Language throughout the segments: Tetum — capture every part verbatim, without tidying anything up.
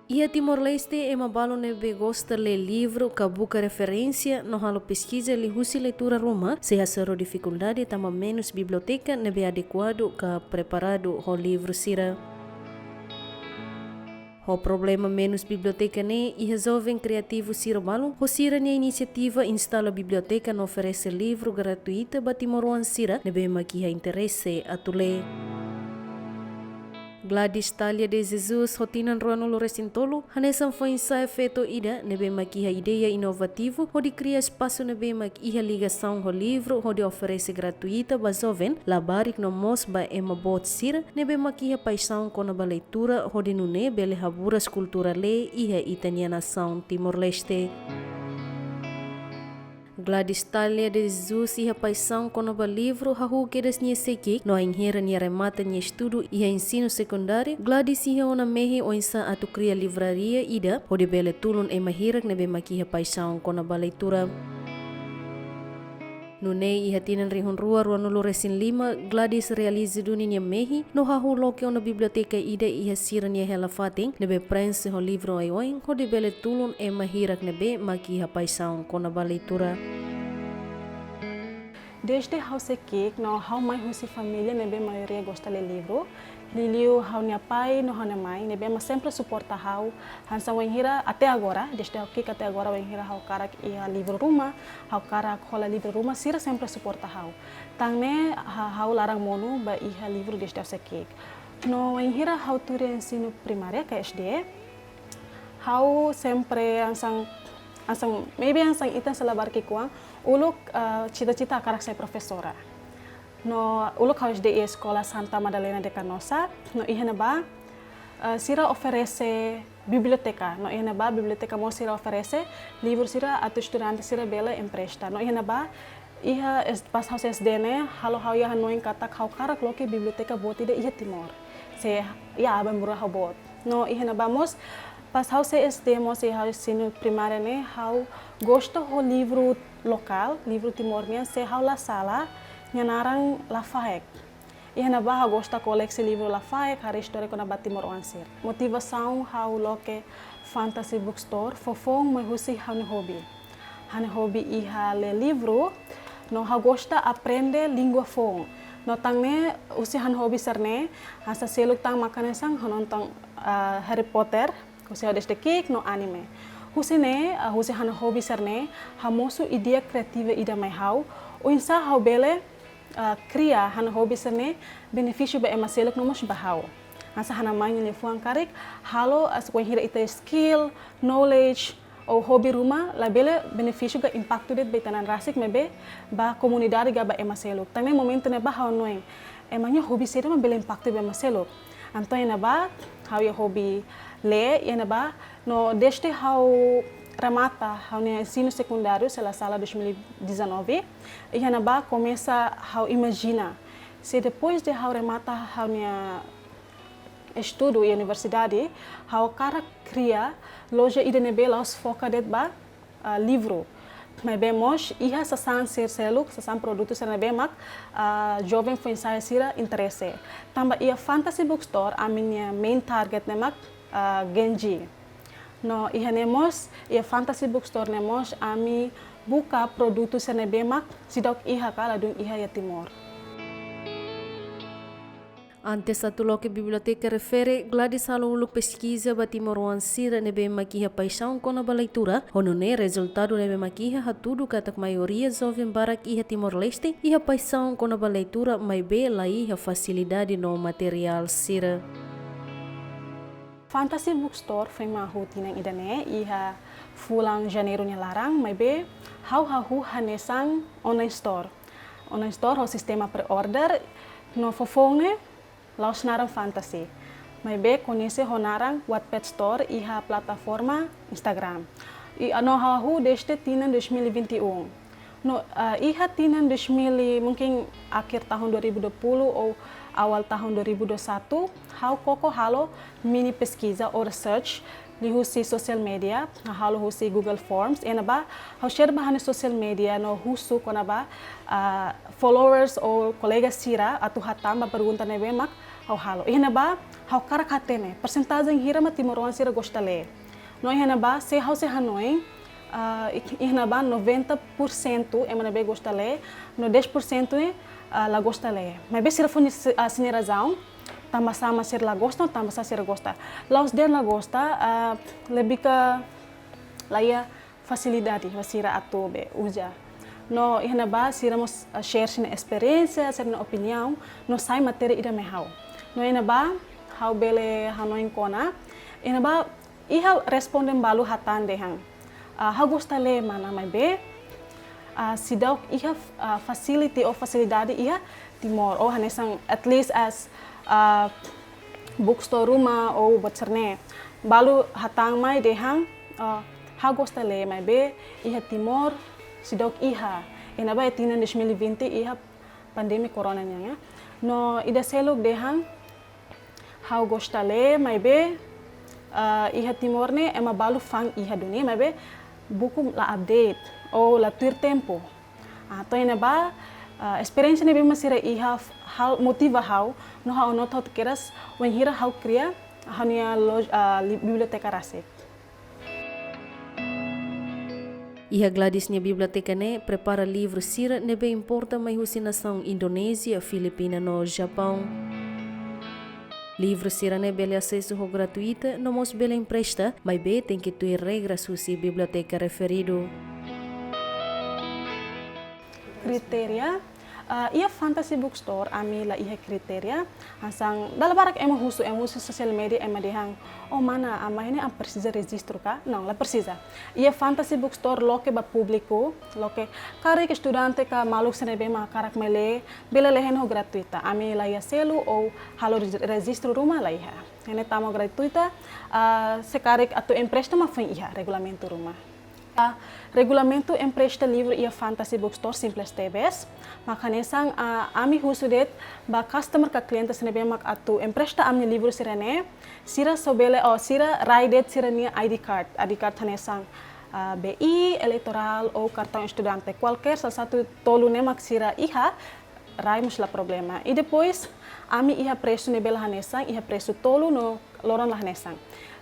Iha Timor-Leste, ema balu ne'ebé gosta lee livru ka buka referénsia no halo peskiza liuhusi leitura ruma, sei hasoru difikuldade tanba menus biblioteka ne'ebé adekuadu ka preparadu ho livru sira. Ho problema menus biblioteka ne'e, iha joven kriativu sira balun, ho sira-nia inisiativa instala biblioteka no oferese livru gratuita ba timoroan sira ne'ebé mak iha interese atu lee. Gladys Talia de Jesus, ho tinan ruanulu-resin-tolu, hanesan foin-sa'e feto ida ne'ebé mak iha ideia inovativu hodi kria espasu ne'ebé mak iha ligasaun ho livru hodi oferese gratuita ba joven, labarik no mós ba ema boot sira ne'ebé mak iha paixaun kona-ba leitura, hodi nune'e bele haburas kultura lee iha ita-nia nasaun Timor-Leste. Gladys Talia de Jesus iha paixaun kona-ba livru hahú kedas nia sei ki'ik, no wainhira nia remata nia estudu iha ensinu sekundáriu, Gladys iha ona mehi oinsá atu kria livraria ida hodi bele tulun ema hirak ne'ebé mak iha paixaun kona-ba leitura. Nune'e iha tinan rihun rua ruanulu-resin-lima, Gladys realiza duni nia mehi no hahú loke ona biblioteka ida iha sira-nia hela-fatin ne'ebé prenxe ho livru oioin hodi bele tulun ema hirak ne'ebé mak iha paixaun kona-ba leitura. Desde ha'u sei ki'ik no ha'u mai husi família ne'ebé maioria gosta lee livru, liuliu ha'u-nia pai no ha'u-nia mãe ne'ebé mak sempre suporta ha'u, hanesan wainhira até agora, desde ha'u ki'ik até agora, wainhira ha'u hakarak iha livru ruma, ha'u hakarak hola livru ruma, sira sempre suporta ha'u. Tan ne'e ha-, ha'u laran monu ba iha livru desde ha'u sei ki'ik. No wainhira ha'u tuur iha ensinu primária ka S D, ha'u sempre hanesan, hanesan, maybe hanesan ita sei labarik ki'ikoan, uluk, eh, cita-cita hakarak sai profesora. No uluk ha'u S D iha Eskola Santa Madalena de Canossa, no iha ne'ebá, eh, sira oferese biblioteka, no iha ne'ebá biblioteka mós sira oferese livru sira atu estudante sira bele empresta. No iha ne'ebá, iha es-, pas ha'u S D ne'e, halo ha'u iha hanoin katak ha'u hakarak loke biblioteka boot ida iha Timor. Se iha aban-bainrua ha'u boot. No iha ne'ebá mós, pas ha'u sei S D mós iha ha'u ensinu primária ne'e, ha'u gosta ho livru lokál, livru Timor nian, se ha'u la sala, nia naran Lafaek. Iha ne'ebá ha'u gosta koleksi livru Lafaek, haree istória kona-ba timoroan sira. Motivasaun ha'u loke Fantasy Bookstore foufoun mai husi ha'u-nia hobi. Ha'u-nia hobi iha lee livru, no ha'u gosta aprende língua foun. No tan ne'e husi ha'u-nia hobi sira-ne'e, hanesan seluk tan mak hanesan ha'u nonton, ah, Harry Potter, husi ha'u desde ki'ik no anime. Husi ne'e, ah, husi ha'u-nia hobi sira-ne'e, ha'u mosu ideia kriativa ida mai ha'u, oinsá ha'u bele, ah, kria ha'u-nia hobi sira-ne'e benefísiu ba ema seluk no mós ba ha'u. Hanesan ha'u-nia mãe nia liafuan karik, halo as wainhira ita skill, knowledge, ou hobi ruma, labele benefísiu ka impaktu de'it ba ita-nia an rasik maibé ba komunidade ka ba ema seluk. Tan ne'e momentu ne'ebá ha'u hanoin, ema nia hobi saida mak bele impaktu ba ema seluk. Entaun iha ne'ebá, ha'u iha hobi lee, iha ne'ebá, no desde ha'u remata ha'u-nia ensinu sekundáriu, se la sala dois mil e dezanove, iha ne'ebá komesa ha'u imajina, se depois de ha'u remata ha'u-nia estudu iha universidade, ha'u hakarak kria loja ida ne'ebé la'ós foka de'it ba, ah, livru. Maibé mós iha sasán sira seluk, sasán produtu sira ne'ebé mak, ah, joven foin-sa'e sira interese. Tanba iha Fantasy Bookstore, ami-nia main target ne'e mak, ah, Gen Z. No iha ne'e mós, iha Fantasy Bookstore ne'e mós, ami buka produtu sira ne'ebé mak seidauk iha ka ladún iha iha Timor. Antes atu loke biblioteka refere, Gladys halo uluk peskiza ba timoroan sira ne'ebé mak iha paixaun kona-ba leitura, ho nune'e rezultadu ne'ebé mak iha hatudu katak maioria joven barak iha Timor-Leste iha paixaun kona-ba leitura maibé la iha fasilidade no materiál sira. Fantasy Bookstore foin mahú tinan ida-ne'e iha fulan Janeiru nia laran, maibé ha'u hahú hanesan online store. Online store ho sistema pre-order, no foufoun ne'e la'ós naran Fantasy. Maibé koñese ho naran Wattpad Store iha plataforma Instagram. I no hahú desde tinan dois mil e vinte e um. No, ah, iha tinan dois mil, mungkin akhir tahun dua ribu dua puluh ou awal tahun dua ribu dua puluh satu, ha'u koko halo mini peskiza ou research liuhusi social media, ha'u halo husi Google Forms, iha ne'ebá ha'u share ba ha'u-nia social media no husu kona-ba, ah, followers ou kolega sira atu hatán ba pergunta ne'ebé mak ha'u halo. Iha ne'ebá, ha'u hakarak hatene persentajen hira mak timoroan sira gosta lee. No iha ne'ebá, se ha'u sei hanoin, ah, i-, iha ne'ebá noventa por cento ema ne'ebé gosta lee, no dez por cento ne'e, ah, la gosta lee. Maibé sira fó nia se-, ah, sira-nia razaun, tanbasá mak sira la gosta, tanbasá sira gosta. La'ós dehan la gosta, ah, lebih ke la iha fasilidade ba sira atu be uza. No iha ne'ebá sira mós, ah, share sira-nia esperiénsia, sira-nia opiniaun, no sai matéria ida mai ha'u. No iha ne'ebá ha'u bele hanoin kona. Iha ne'ebá iha responden balu hatán dehan, ah, ha'u gosta lee mana maibé, ah, seidauk iha, ah, facility ou fasilidade iha Timor, ou hanesan at least as, ah, bookstore ruma ou buat sira-ne'e. Balu hatán mai dehan, ah, ha'u gosta lee maibé iha Timor seidauk iha. Iha ne'ebá iha tinan dois mil e vinte iha pandemia corona nian, ya. No ida seluk dehan, ha'u gosta lee maibé, ah, iha Timor ne'e ema balu fa'an iha duni maibé buku la update ou la tuir tempu. Ah, to'o iha ne'ebá, ah, esperiénsia ne'ebé mak sira iha f-, ha'u motiva ha'u, no ha'u nota hotu kedas, wainhira ha'u kria ha'u-nia loj-, ah, li-, biblioteka rasik. Iha Gladys nia biblioteka ne'e prepara livru sira ne'ebé importa mai husi nasaun Indonézia, Filipina no Japaun. Livru sira-ne'e bele asesu ho gratuita, no mós bele empresta, maibé tenke tuir regras husi biblioteka referidu. Kritéria, ah, iha Fantasy Bookstore ami la iha kritéria, hanesan dala barak ema husu, ema husu sosiál média ema dehan, "Oh mana, ah, mai ne'e ami presiza rejistru ka?" Não, la presiza. Iha Fantasy Bookstore loke ba públiku, loke karik estudante ka maluk sira ne'ebé mak hakarak mai lee, bele lee iha ne'e ho gratuita. Ami la iha selu ou halo rejis-, rejistru ruma la iha. Iha ne'e tama gratuita, ah, se karik atu empresta mak foin iha regulamentu ruma. Ah, regulamentu empresta livru iha Fantasy Bookstore simples tebes. Mak hanesan, ah, ami husu de'it ba customer ka kliente sira ne'ebé mak atu empresta ami livru sira-ne'e, sira só bele, oh, sira rai de'it sira-nia I D card. I D card hanesan, ah, B I, eleitorál ou kartaun estudante. Kualkér salah satu tolu ne'e mak sira iha, rai mós la problema. I depois, ami iha presu ne'ebé la hanesan, iha presu tolu no loron la hanesan.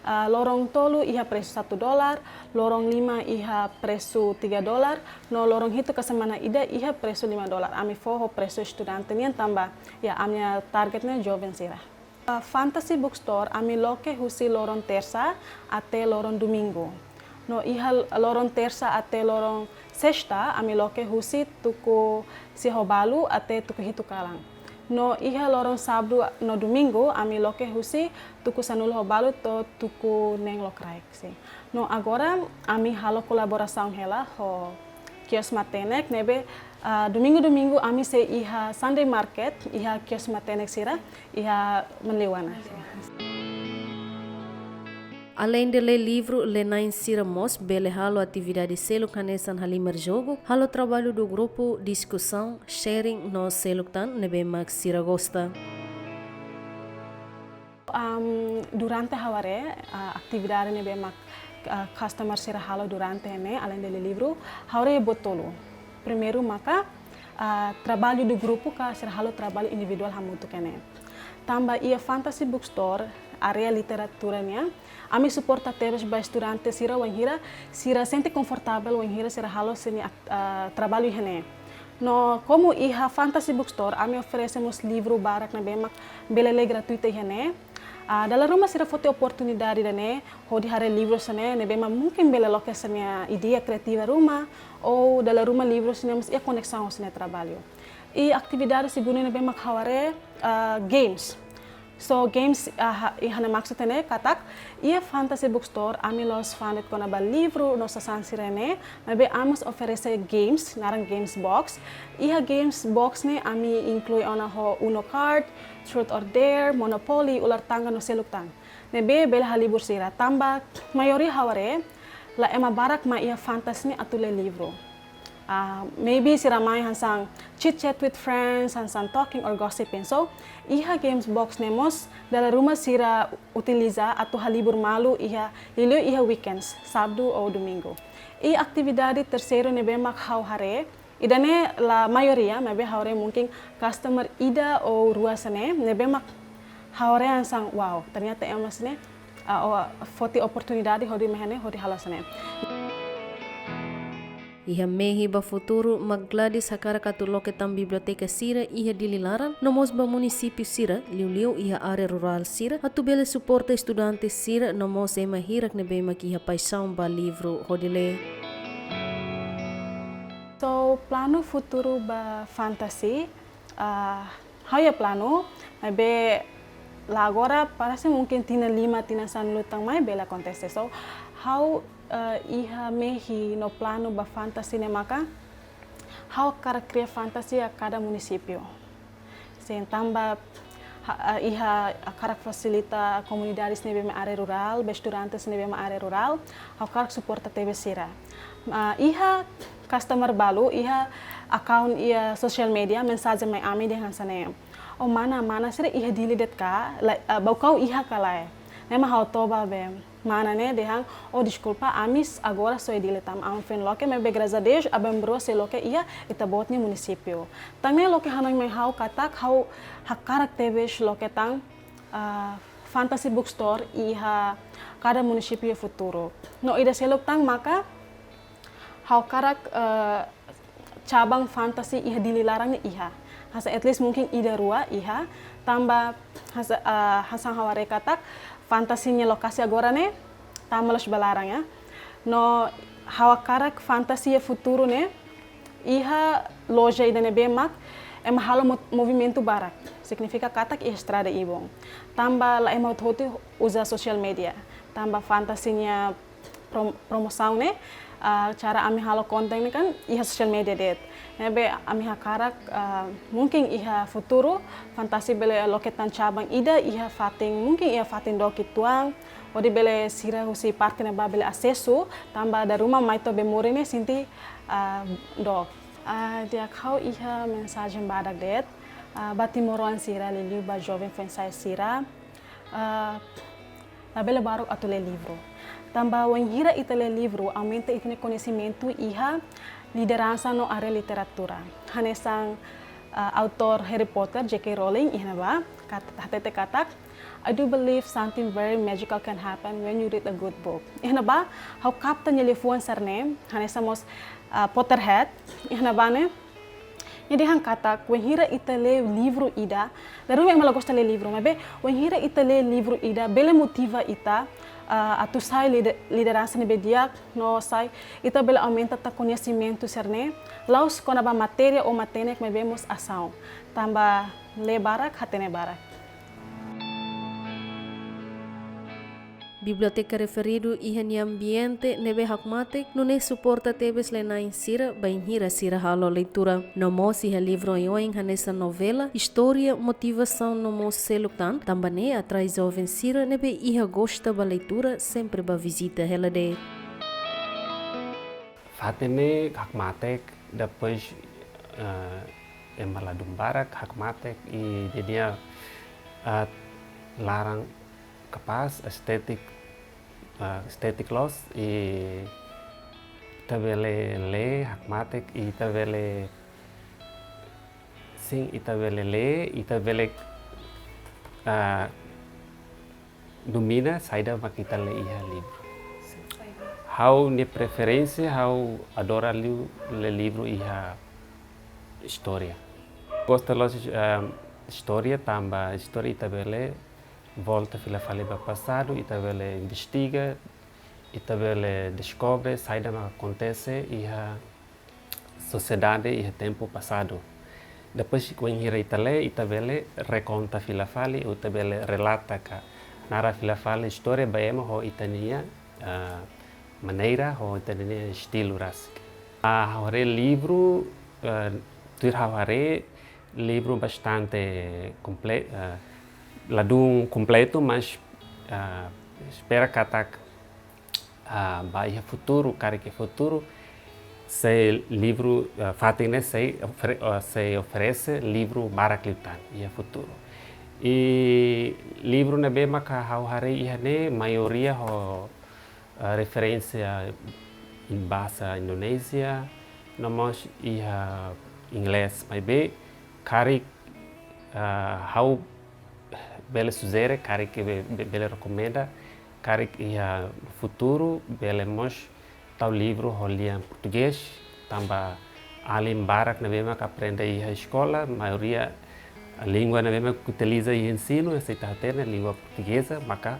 Ah, loron tolu iha presu satu dolar, loron lima iha presu tiga dolar, no loron hitu ka semana ida iha presu lima dolar. Ami fó ho presu estudante nian tanba, ya, ami-nia target ne'e joven sira. Ah, Fantasy Bookstore ami loke husi loron tersa até loron domingu. No iha loron tersa até loron sesta ami loke husi tuku sia ho balu até tuku hitu kalan. No iha loron sábadu no domingu ami loke husi tuku sanulu ho balu to'o tuku neen lokraik, sin. No agora ami halo kolaborasaun hela ho kios matenek ne'ebé, ah, domingu-domingu ami sei iha Sunday Market, iha kios matenek sira, iha Manleuana. Aleinde lee livru, lee-na'in sira mós bele halo atividade seluk hanesan halimar jogu, halo trabalho do grupo, diskusaun, sharing no seluk tan ne'ebé mak sira gosta. Am, durante ha'u haree, ah, atividade ne'ebé mak, ah, customer sira halo durante ne'e, aleinde lee livru, ha'u haree buat tolu. Primeiru maka, ah, trabalho do grupo ka sira halo trabalho individuál hamutuk ne'e. Tanba iha Fantasy Bookstore, área literatura nian, ami suporta tebes ba estudante sira wainhira sira sente konfortavel wainhira sira halo sira-nia ak-, ah, trabalho iha ne'e. No komu iha Fantasy Bookstore, ami oferese mós livru barak ne'ebé mak bele lee gratuita iha ne'e. Ah, dala ruma sira foti oportunidade ida-ne'e, hodi haree livru sira-ne'e, ne'ebé mak mungkin bele loke sira-nia ideia kriativa ruma, ou dala ruma livru sira-ne'e mós iha koneksaun ho sira-nia trabalho. I atividade segundu ne'ebé mak ha'u haree, ah, games. So games, ah, ha-, iha ne'e maksud ne'e katak, iha Fantasy Bookstore, ami la'ós fa'an de'it kona-ba livru no sasán sira-ne'e, maibé ami mós oferese games, naran games box. Iha games box ne'e ami inklui ona ho Uno card, Truth or Dare, Monopoly, ular tangga no seluk tan. Ne'ebé bele halibur sira tanba maioria ha'u haree la ema barak mai iha Fantasy ne'e atu lee livru. Ah, maybe sira mai hanesan chit chat with friends, hanesan talking or gossiping. So, iha games box ne'e mós dala ruma sira utiliza atu halibur malu iha, liuliu iha weekends, sábadu ou domingu. I atividade terseiru ne'ebé mak ha'u haree, ida-ne'e la maioria, maibé ha'u haree mungkin customer ida ou rua sira-ne'e, ne'ebé mak Ha'u haree hanesan, wow, ternyata ema sira ne'e, ah, oh, foti oportunidade hodi mehi ne'e, hodi halo hanesan ne'e. Iha mehi ba futuru, mak Gladys hakarak atu loke tan biblioteka sira iha Dili laran, no mós ba munisípiu sira, liuliu iha área rurál sira, atu bele suporta estudante sira, no mós ema hirak ne'ebé mak iha paixaun ba livru hodi lee. So, planu futuru ba Fantasy, ah, ha'u iha planu, maibé la agora, parese mungkin tinan lima, tinan sanulu tan mai bele akontese. So, ha'u, eh, iha mehi no planu ba Fantasy ne'e maka, ha'u hakarak kria Fantasy iha kada munisípiu. Sin, tanba ha-, eh, iha hakarak fasilita komunidade sira ne'ebé mak área rurál, ba estudante sira ne'ebé mak área rurál, ha'u hakarak suporta tebes sira. Ah, iha customer balu, iha account iha social media, mensajen mai ami dehan hanesan ne'e: "Oh, mana, mana sira iha Dili de'it ka? La, ah, Baucau iha ka lae?" Ne'e mak ha'u toba be. Mana ne'e dehan: "Oh, deskulpa, ami agora só iha Dili tan, ami foin loke, maibé graças a Deus, aban-bainrua sei loke iha ita-boot nia munisípiu." Tan ne'e loke hanoin mai ha'u katak ha'u hakarak tebes loke tan, ah, Fantasy Bookstore iha kada munisípiu iha futuru. No ida seluk tan maka ha'u hakarak, eh, cabang Fantasy iha Dili laran ne'e iha. Hanesan at least mungkin ida rua iha, tanba hanesan, eh, hanesan ha'u haree katak Fantasy nia lokasi agora ne'e tama loos ba laran, ya. No ha'u hakarak Fantasy iha futuru ne'e iha loja ida ne'ebé mak ema halo mo-, movimentu barak. Signifika katak iha estrada ibun. Tanba la ema hotu-hotu uza social media. Tanba Fantasy nia prom-, promosaun ne'e, ah, cara ami halo konten ne'e kan iha social media de'it. Ne'ebé ami hakarak, ah, mungkin iha futuru Fantasy bele loke tan cabang ida iha fatin, mungkin iha fatin dook uitoan, hodi bele sira husi parte ne'ebá bele asesu, tanba dala ruma mai to'o bee-murin ne'e sente, ah, dook. Ah, di'ak, ha'u iha mensajen badak de'it, ah, ba timoroan sira, liuliu ba joven foin-sa'e sira. Ah, labele baruk atu lee livru. Tanba wainhira ita lee livru, aumenta ita-nia koñesimentu iha lideransa no área literatura. Hanesan, ah, autór Harry Potter, J K Rowling, iha ne'ebá, kat-, hatete katak, "I do believe something very magical can happen when you read a good book." Iha ne'ebá, ha'u kapta nia liafuan sira-ne'e, hanesan mós, ah, Potterhead, iha ne'ebá ne'e, nia dehan katak, wainhira ita lee livru ida, dala ruma ema la gosta lee livru, maibé wainhira ita lee livru ida, bele motiva ita, ah, atu sai lide-, lideransa ne'ebé di'ak, no sai, ita bele aumenta tan koñesimentu sira-ne'e, la'ós kona-ba matéria ou matenek, maibé mós asaun. Tanba lee barak, hatene barak. Biblioteka referidu iha nia ambiente ne'ebé hakmatek, nune'e suporta tebes lee-na'in sira bainhira sira halo leitura. No mós iha livru oioin hanesan novela, istória, motivasaun no mós seluk tan, tanba ne'e atrai joven sira ne'ebé iha gosta ba leitura sempre bá vizita hela de'it. Fatin ne'e hakmatek, depois, eh, ema ladún barak hakmatek i ida-ne'e, eh, laran kapás, estétik, eh, estétik loos, i ita bele lee, hakmatek, i ita bele, sin, ita bele lee, ita bele, eh, domina saida mak ita lee iha livru. Ha'u-nia preferénsia, ha'u adora liu lee livru iha istória. Gosta loos, ehm, istória, tanba istória ita bele volta fila fali ba pasadu, ita bele investiga, ita bele deskobre saida mak akontese iha sosiedade iha tempu pasadu. Depois, wainhira ita lee, ita bele rekonta fila fali, ou ita bele relata ka narra fila fali istória ba ema ho ita-nia, ah, maneira, ho ita-nia estilu rasik. Ah, ha'u haree livru, ah, tuir ha'u haree livru bastante komple-, ah, ladún kompletu, mas, ah, espera katak, ah, ba iha futuru, karik iha futuru, sei livru, ah, fatin ne'e sei ofere-, ah, sei oferese livru barak liután iha futuru. I livru ne'ebé maka ha'u haree iha ne'e maioria ho, ah, referénsia iha bahasa Indonézia, no mós iha inglés, maibé karik, ah, ha'u Bele sujere, karik be-, be-, bele rekomenda, karik iha futuru bele mós tau livru ho lian portugés, tanba alin barak ne'ebé mak aprende iha eskola, maioria língua ne'ebé mak utiliza iha ensinu, se ita hatene língua portugeza, maka,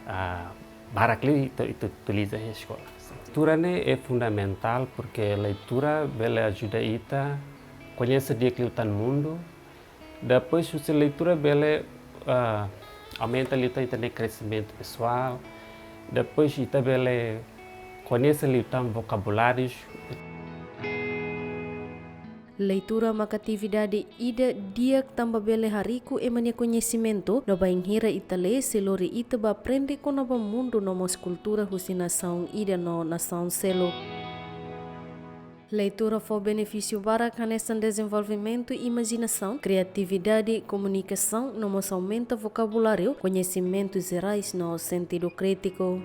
ah, barak liu ita, ita utiliza iha eskola. Leitura ne'e é fundamentál, porque leitura bele ajuda ita koñese di'ak liután mundu. Depois, husi leitura bele, ah, aumenta liután ita-nia kresimentu pesoál. Depois, ita bele koñese liután vokabulárius. Leitura maka atividade ida di'ak tanba bele hariku ema nia koñesimentu, no bainhira ita lee sei lori ita ba aprende kona-ba mundu no mós kultura husi nasaun ida no nasaun seluk. Leitura fó benefísiu barak hanesan dezenvolvimentu imajinasaun, kriatividade, komunikasaun, no mós aumenta vokabuláriu, koñesimentus jerais no sentidu krítiku.